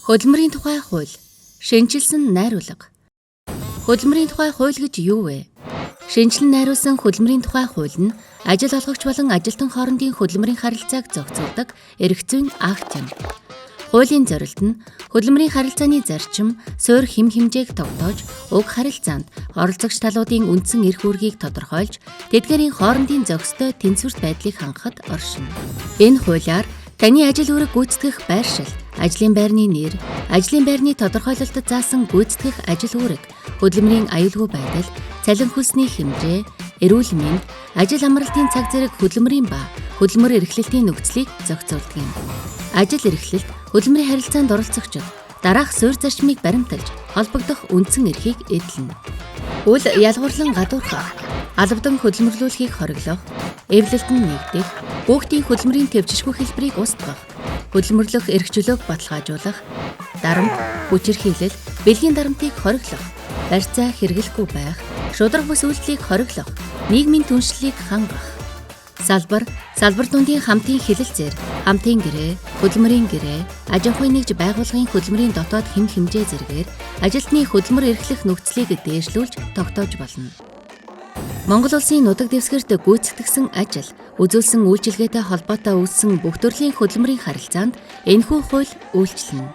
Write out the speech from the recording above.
Хөдөлмөрийн тухай хууль. Шинэчилсэн найруулга. Хөдөлмөрийн тухай хууль гэж юу вэ? Шинэчлэн найруулсан хөдөлмөрийн тухай хууль нь ажил олгогч болон ажилтан хоорондын хөдөлмөрийн харилцааг зохицуулдаг эрх зүйн акт юм. Хуулийн зорилт нь хөдөлмөрийн харилцааны зарчим, суурь хэм хэмжээг тогтоож, уг харилцаанд оролцогч талуудын үндсэн эрх үүргийг тодорхойлж, тэдгээрийн хоорондын зохистой тэнцвэрт байдлыг хангахад оршино. Энэ хуулиар таны ажил үүрэг гүйцэтгэх байршил, ажлын байрны нэр, ажлын байрны тодорхойлолтод заасан гүйцэтгэх ажил үүрэг, хөдөлмөрийн аюулгүй байдал, цалин хөлсний хэмжээ, эрүүл мэнд, ажил амралтын цаг зэрэг хөдөлмөрийн ба хөдөлмөр эрхлэлтийн нөхцөлийг зохицуулдаг юм. Ажил эрхлэлт хөдөлмөрийн харилцаанд оролцогчид дараах суурь зарчмыг баримталж холбогдох үндсэн эрхийг эдлэнэ. Үл ялгуурлан гадуурхах, алавдан хөдөлмөрлүүлэхийг хориглох, эвлэлтэнд нэгдэх, хүүхдийн хөдөлмөрийн тэвчишгүй хэлбэрийг устгах, хөдөлмөрлөх эрх чөлөөг баталгаажуулах, дарамт, хүчирхийлэл, бэлгийн дарамтыг хориглох, барьцаа хэрэглэхгүй байх, шударга бус үйлдэлийг хориглох, нийгмийн түншлэлийг хангах. Салбар, салбар дундын хамтын хэлэлцээр, хамтын гэрээ, хөдөлмөрийн гэрээ, аж ахуйн нэгж байгууллагын хөдөлмөрийн дотоод хэм хэмжээ зэргээр ажилтны хөдөлмөр эрхлэх нөхцөлийг дээшлүүлж тогтоож болно. Монгол улсын нутаг дэвсгэрт гүйцэтгэсэн ажил, үзүүлсэн үйлчилгээтэй холбоотой үүссэн бүх төрлийн хөдөлмөрийн харилцаанд энэхүү хууль үйлчилнэ.